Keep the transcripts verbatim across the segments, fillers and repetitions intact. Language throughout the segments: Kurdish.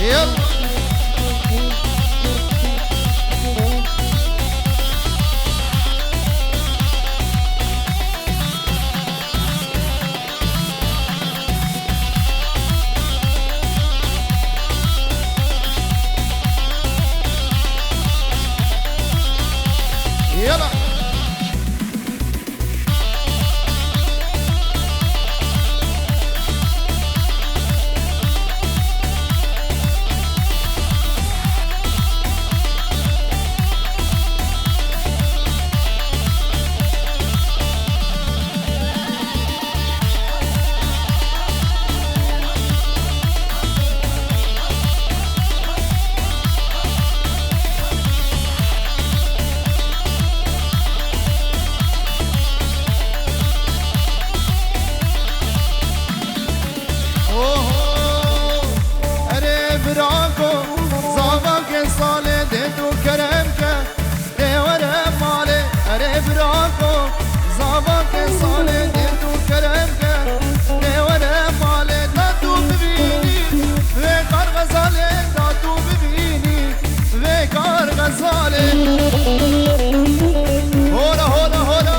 Yalla. Yalla. Oho! Erê birako, zavakê salê dê tu kerem ke, dê were malê. Erê birako, zavakê salê dê tu kerem ke, dê were malê. Da tu bibînî vê kar xezalê, da tu bibînî vê kar xezalê. Hola, hola, hola.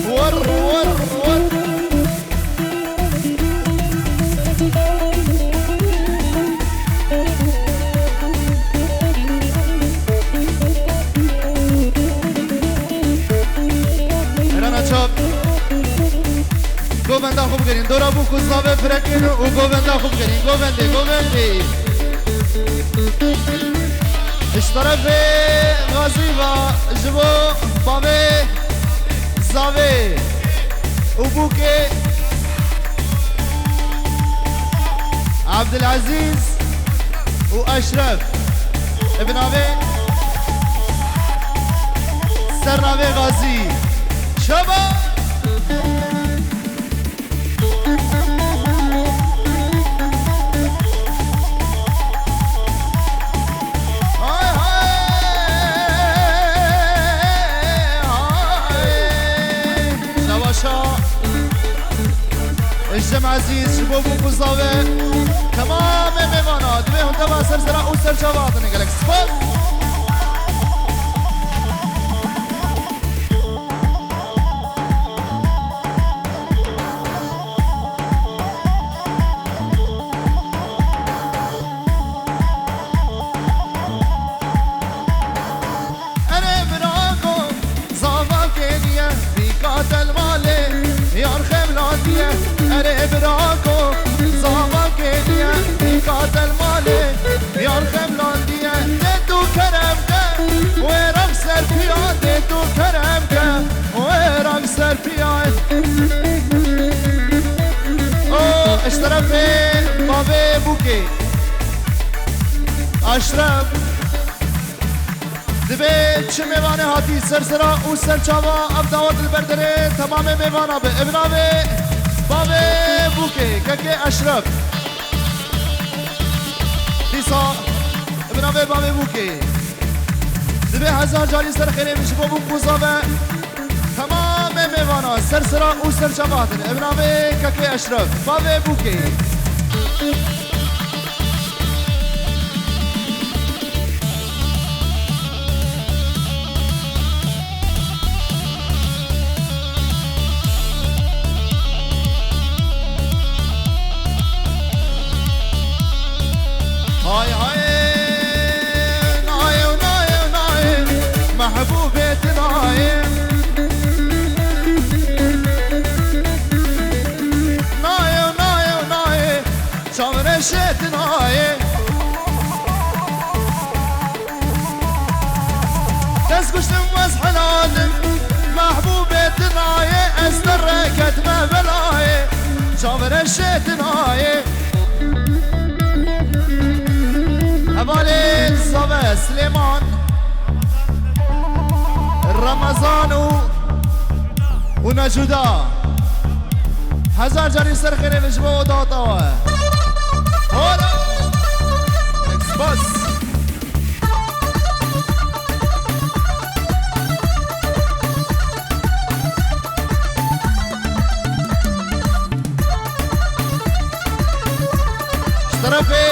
War, war, war. Erana çap. Govenda xwe bigerîn. Dora bû ku zavê firekîn û govenda xwe bigerîn. Govendê, govendê. Ji terefê Gazî ve ji bo bavê zavê û bûkê Abdulazîz û Eşref. Bi navê ser navê Gazî. Çaba! Hay hay, hay. Şabaşa. Ecem Ezîz, ji bo bûk û zavê temamê mêvana, divê hûn teva ser sera û ser çava hatine, gelek spas. Erê birako, zavakê niye, bîka tel malê, yar xemlandiye. Erê birako, zavakê niye, bîka tel malê, yar xemlandiye. Dê tu kerem ke, wê ref ser piya, dê tu kerem ke, wê ref ser piya. O, ji terefê bavê bûkê. Eşref. Divê çi mêvanê hatî ser sera û ser çava ev dawet li ber derê temamê mêvana be. Ev navê bavê bûkê, kekê Eşref. Dîsa ev navê bavê bûkê. Divê hezar carî ser xêrê min ji bo bûk û zave. Temamê mêvana ser sera û ser çava hatin. Ev navê kekê Eşref, bavê bûkê. Hay hay, nayê, nayê, nayê, mehbûbê tu nayê. Nayê, nayê, nayê, çavreşê tu nayê. Dest kuştim ez helalim, mehbûbê tu nayê, ez te reket me belayê, çavreşê tu nayê. Hevalê Zave Silêman, Remezan û, û Necuda. Hezar carî ser xêrê ji bo daweta we. Hola! Spas. Terefê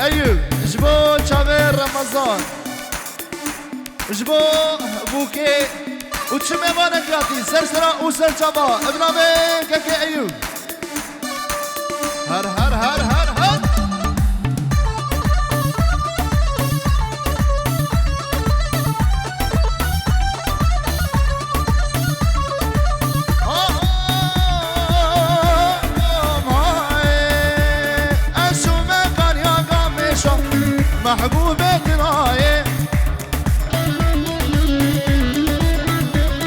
Eyûb, ji bo çavê Remezan, ji bo Bûkê û çi mêvanek hatî, ser sera û ser çava, bi navê Kekê Eyûb. Her, her, her, her, her. Mehbûbê dinayê.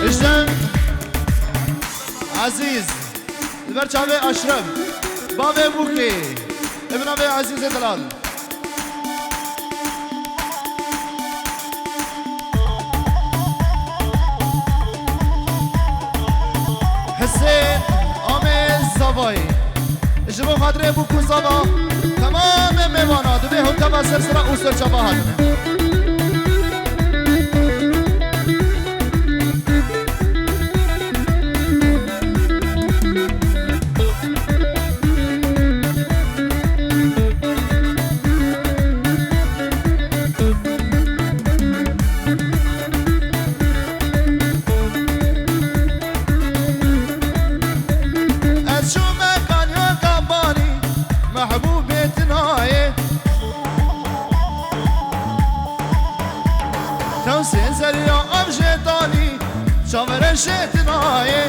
Îşte Ezîz, li ber çavê Eşref, bavê Bûkê, bi navê Ezîzê Delal. Hisên Amê Zavayê. Ji bo xatirê Bûk û Zava, temamê mêvana, divê hotava ser sera û ser çava hatine. Ez çûme Kanyoka Banî, mehbûbê tinayê. Tewsê zerya ev jê tanî, çavereşê tinayê.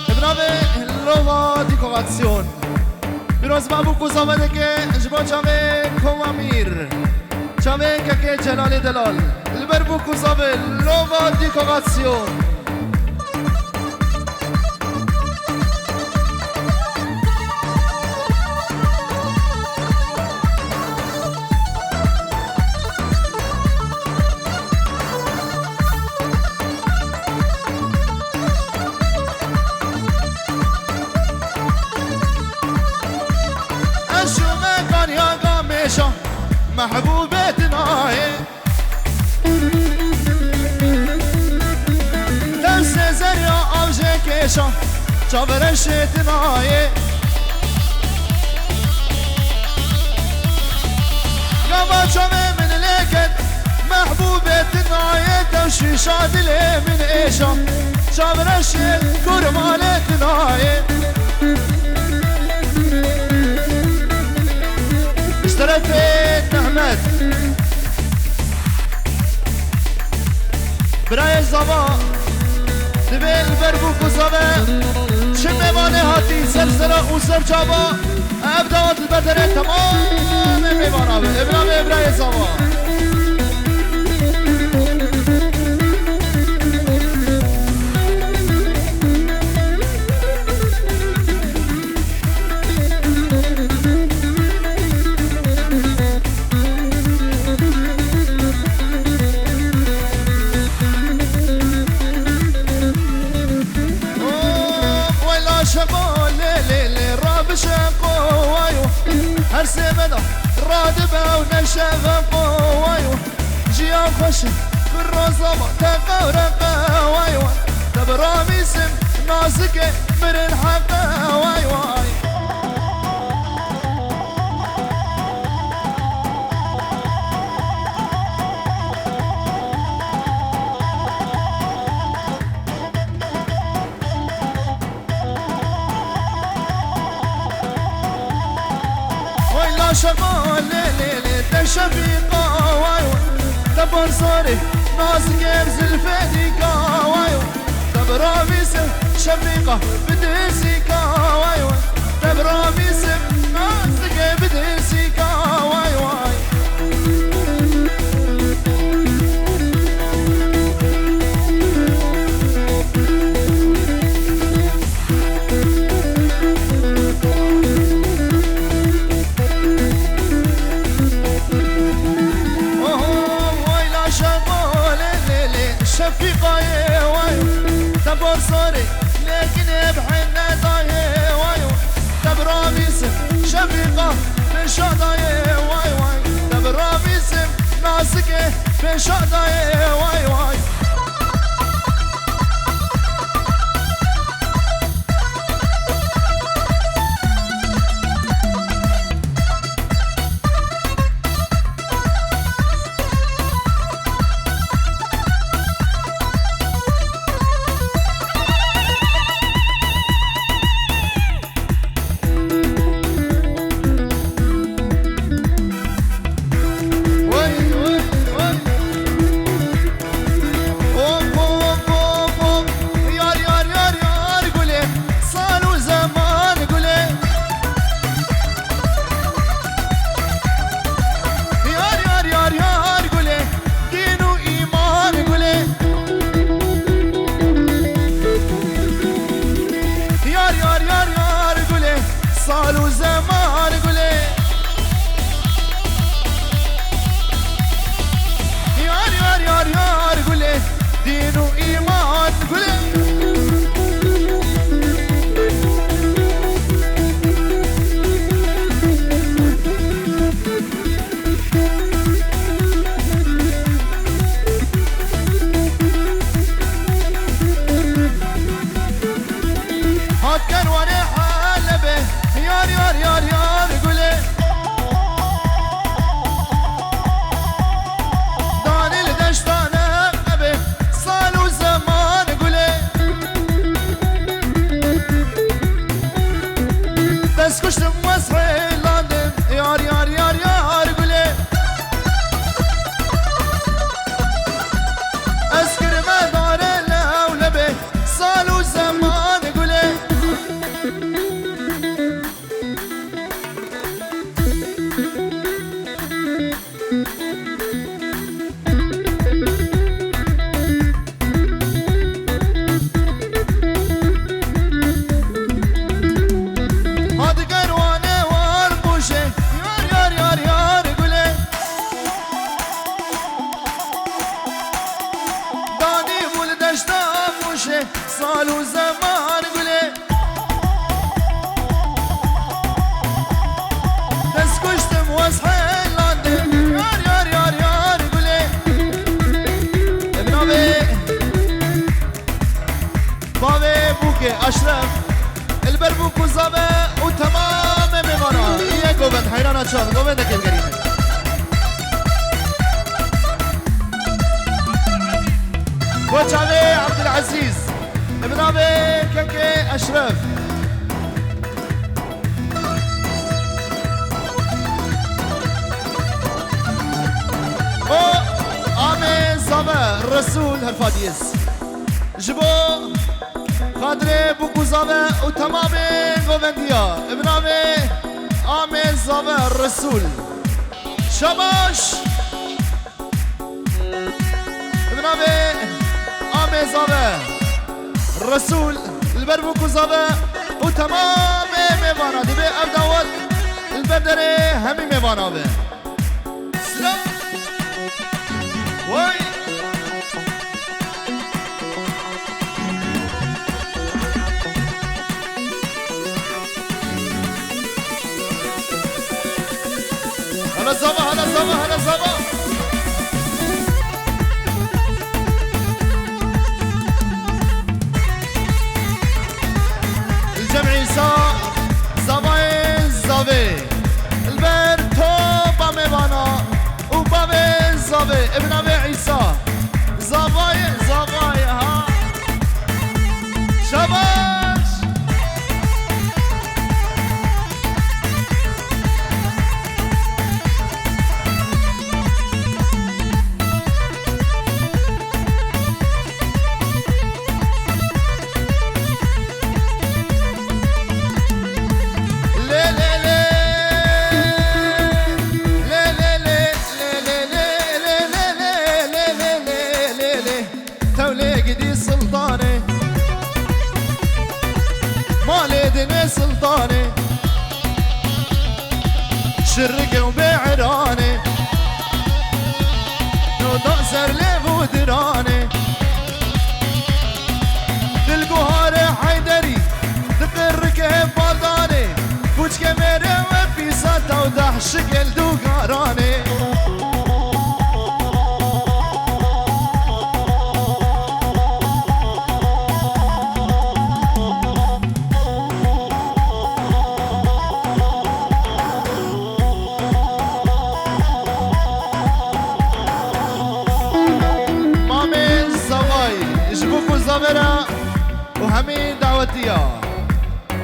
Bi navê Lova Dekorasyon. Pîroz Babûk û Zava dike ji bo çavê Kova Mîr. Çavê Kekê Celalê Delal. Li ber Bûk û Zavê Lova Dekorasyon. Ez çûme Kanya Gamêşa, mehbûbê dinayê. Dewsê zerya ew jê kêşa, çavereşê dinayê. Gava çavê min lê ket, mehbûbê dinayê, dew şîşa dilê min êşa, çavereşê kurmanê dinayê. Ji terefê Mehmet. Birayê Zava, divê li ber Bûk û Zave çi mêvanê hatî ser sera û ser çava, ev dawet li ber derê temamê mêvana be. Ê birayê Zava. Wayla şevo lê lê lê rabişe qowayo. Her sê me de radibe ew neşeve qowayo. Jiyan xweş e, bi roza me te qewre qe, way way. Te bi ramîsim nazikê mirin heqe, way way. Oy la şema lê lê lê te şefîqa way way. Te barzorê nazikê zilfê dîka way way. Te biravîse şefîqa bidê zîka way way. Te biravîse nazikê bidê zîka way way. Oho, way la şevo lê lê lê, şefîqayê way. Te borsarê lêkinê bi hene dayê way. Te biravîse şefîqa bin şadayê way way. Te biravîse nazikê bin şadayê way way. Îman gulê. Hat kerwanê Helebê, yar, yar, yar, yar gulê. Danî li deşta Helebê, sal û zeman gulê. Dest kuştim wez hêlandim, yar, yar, yar, yar gulê. Ez kirime dare lewlebê, sal û zeman gulê. Hadi kerwane war bûşe, yar, yar, yar, yar gulê. Danî bû li deşta Mûşê, sal û zeman gulê. Dest kuştim wez hêlandê, yar, yar, yar, yar gulê. Em navê Bavê Bûkê Eşref, li ber Bûk û Zave û temamê mêvana, yê govend heyrana çav, govendekê bigerîne. Bo çavê Ebdulezîz, bi navê kekê Eşref. O amê Zave Resûl herfa diyez. Ji bo xatirê Bûk û Zave û temamê govendiya, bi navê amê Zave Resûl. Şabaş! Bi navê amê Zave Resûl, li ber Bûk û Zave û temamê mêvana, divê ev dawet li ber derê hemî mêvana be. Silav. Way. Hele zava, hele zava, hele zava. Li cem Îsa zavayê zavê. Li ber topa mêvana û bavê zavê. Bi navê Îsa. Zavayê zavayê ha. Şabaş. Lê, lê, lê. Lê, lê, lê. Lê, lê, lê. Tewlê gidî Siltanê, malê dinê Siltanê, şirike û bê'eranê, noda ser lêv û diranê. Dil guharê Heyderî, diqirike baldanê, kûçke mêrê we pîsa taw dehşike li dûgaranê. Mamê Zavay, ji bo ku zavera û hemî dawetiya.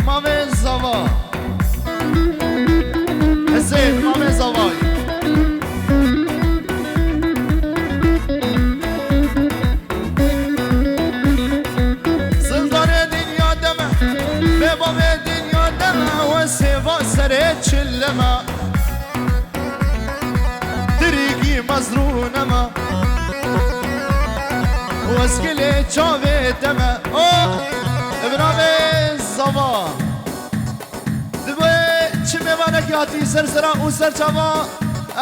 Mamê Zava. Hesên, Mamê Zavay. Siltanê dinya deme, bê bavê dinya deme, we sêva serê çileme. Dirîgî mezrû nema, wezgilê çavê deme. O, bi navê Zava. Divê çi mêvanekî hatî ser sera û ser çava,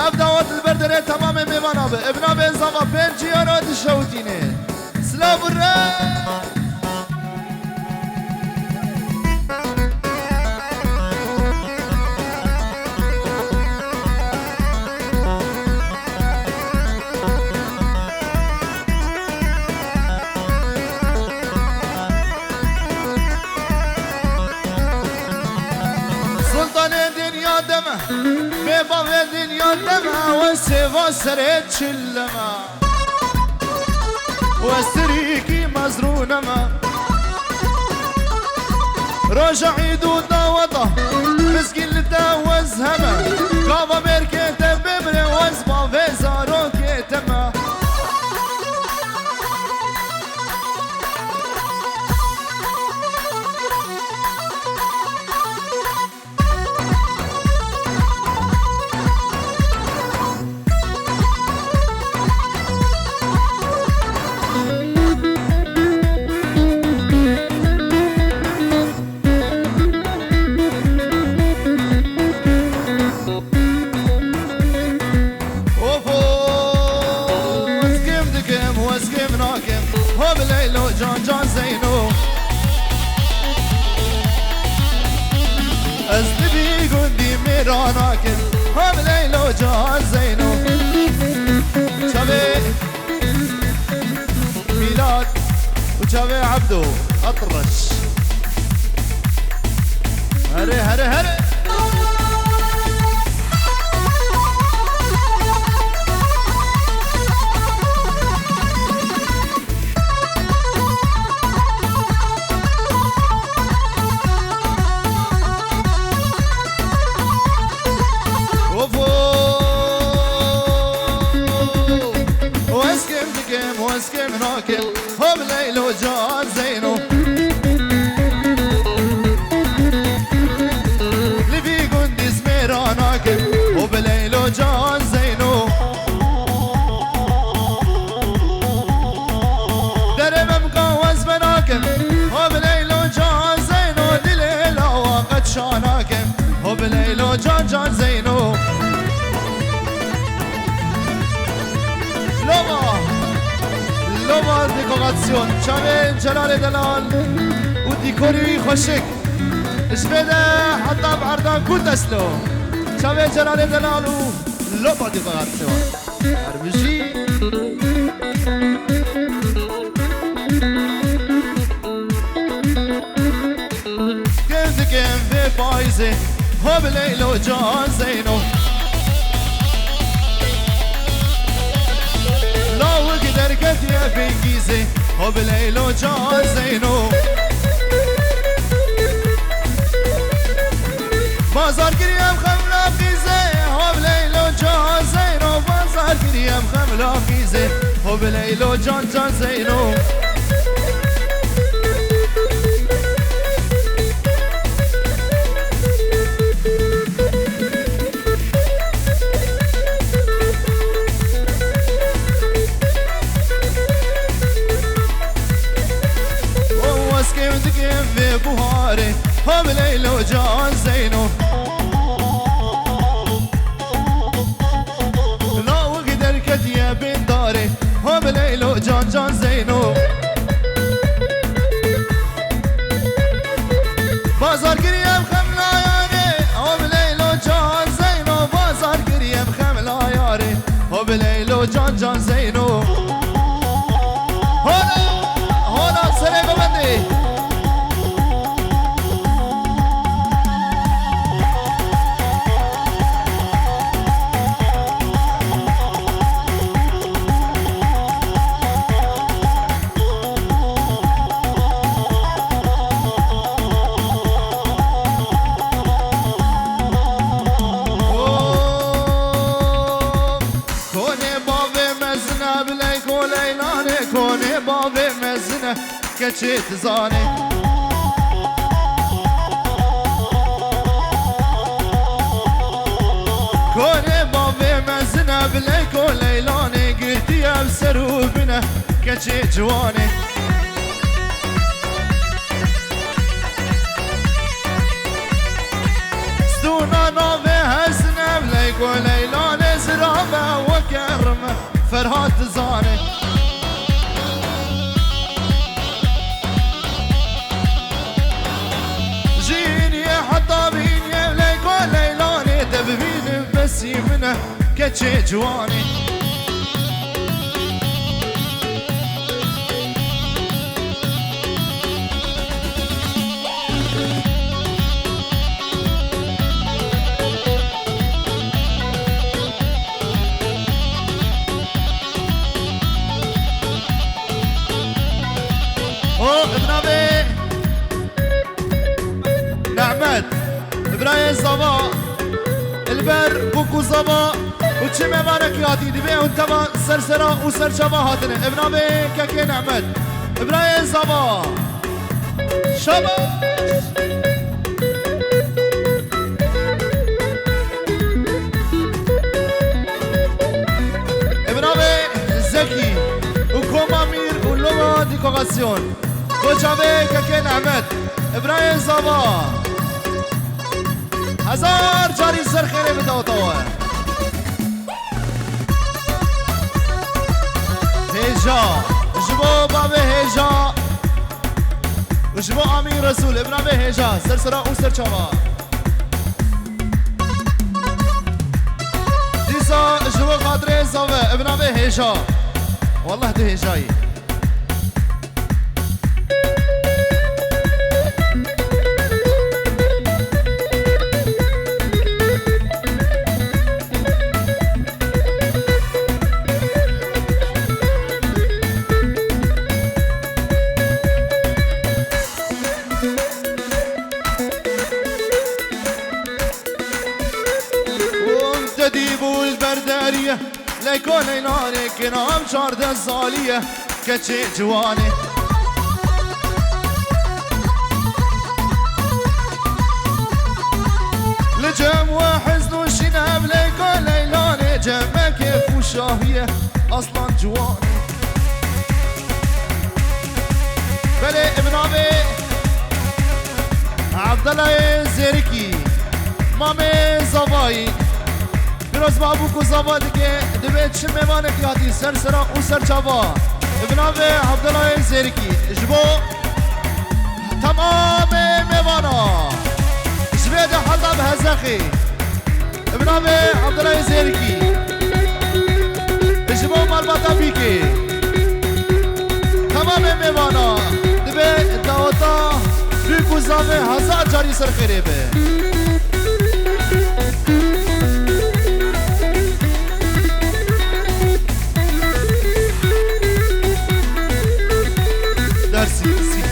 ev dawet li ber derê temamê mêvana be. Bi navê Zava pêncî yara dişewitîne. Ya burra. Sultanê dinya deme, bê bavê dinya deme, we sêva serê çilleme. Westirîkî mezrûne me. Roja îd û daweta, mizgîn li te wez heme. Gava mêrkê te bimre, wez bavê zarokê te me. Of, of, wezkim dikim, wezkim nakim. Ho bi Leylo can can Zeyno. Ez li vî gundî mêra nakim. Ho bi Leylo can Zeyno. Çavê Mîlad û çavê Ebdo Etraş. Here, here, here. Of, of. Wezkim dikim, wezkim nakim. Ho bi Leylo can Zeyno. Li vî gundî ez mêra nakim. Ho bi Leylo can Zeyno. Derê me bika wez me nakim. Ho bi Leylo can Zeyno. Dilê lawa qet şa nakim. Ho bi Leylo can can Zeyno. Loma. Loma dekorasyon. Çavê Celalê Delal û dîkorî xweşik. Ji vê de heta bi erdan ku teslo. Çavê Celalê Delal û Loma dekorasyon. Her bijî. Kêm dikim vê payîzê, ho bi Leylo can Zeyno. Lawik derketiye bingîzê, ho bi Leylo can Zeyno. Bazar kiriyem xemla qîzê, ho bi Leylo can Zeyno. Bazar kiriyem xemla qîzê, ho bi Leylo can can Zeyno. Wez kêm dikim vê buharê, ho bi Leylo can Zeyno. Lawik derketiye bin darê, ho bi Leylo can can Zeyno. Bazar kiriyem xemla yarê, ho bi Leylo can Zeyno. Bazar kiriyem xemla yarê, ho bi Leylo can can Zeyno. Hola, hola, serê govendê. Konê bavê mezin e, biley koleylanê, konê bavê mezin e. Keçê dizanê. Konê bavê mezin e, bileyko leylanê, girtiye bi ser û bine keçê ciwanê. Stûna navê hezin e, bileyko leylanê, zirave weke rime. Ferhat dizane. Keçê ciwanê. O, bi navê Nehmet, birayê zava, li ber bûk û zava û çi mêvanekî hatî, divê ew teva sersera û serçava hatine. Ev navê kekê Nehmet, birayê zava. Şabaş! Ev navê Zekî û Koma Mîr û Lova Dekorasyon. Goça vê kekê Nehmet, birayê zava. Hezar carî ser xêrê bide otawa. Hêja. Ji bo bavê Hêja. Û ji bo Amî Resûl, bi navê Hêja, sersera û serçava. Dîsa ji bo xatirê zave, bi navê Hêja. Wallah tu hêja yî. Hûn te dî bû li ber derî ye, leyko leylanê kilam çardeh salî ye, keçê ciwanê. Li cem we hizn û şînev, leyko leylanê, cemekê xûşahî ye, aslan ciwanê. Belê, bi navê Abdelayê Zêrikî, mamê zavayî, pîroz ma bûk û zava dike, divê çi mêvanekî hatî sersera û serçava. Bi navê Abdelayê Zêrikî, ji bo temamê mêvana, ji vê de heta bi Hezexê. Bi navê Abdullah Zêrikî. Ji bo malbata Bîkê. Temamê mêvana dibe daweta bûk û zavê hezar carî ser xêrê be. Dersî, sî.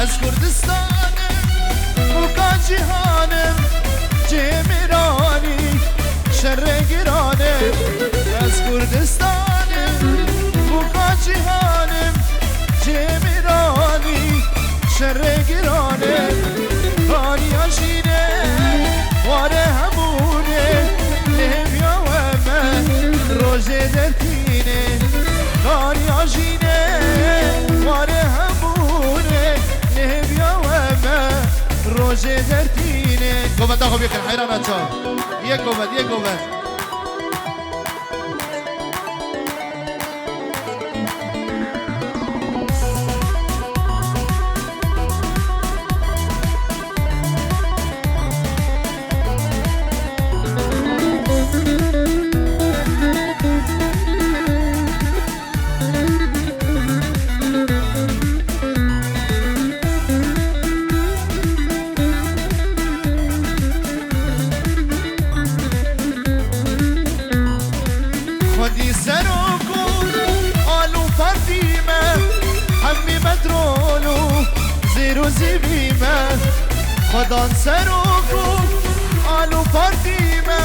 Ez Kurdistanim, bûka cîhanim, cihê mêranî, şerê giran e. Ez Kurdistanim, bûka cîhanim, cihê mêranî, şerê giran e. Haniya jînê, warê hemûnê, lê hêviya we me, rojê dertînê. Haniya jînê, warê hemûnê, lê hêviya we me, rojê dertînê. Govenda xwe bêkin, heyrana çaw. Yek govend, yek govend. Xwedî serok û al û partî me, hemî petrol û zêr û zîvî me. Xwedan serok û al û partî me,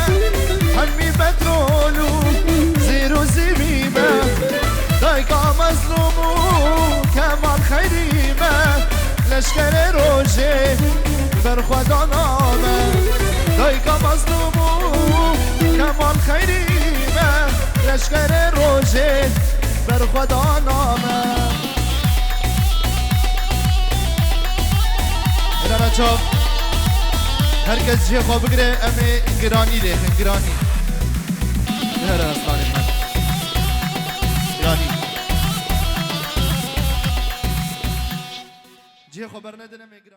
hemî petrol û zêr û zîvî me. Dayika Mezlûm û Kemal Xeyrî me, leşkerê rojê berxwedana me. Dayika Mezlûm û Kemal Xeyrî me, leşkerê rojê Berxwedana me. Helal çav. Her kes cihê xwe bigire, em ê giranî lêxin, giranî. Here aslanê me. Giranî. Cihê xwe bernedin, em ê giranî.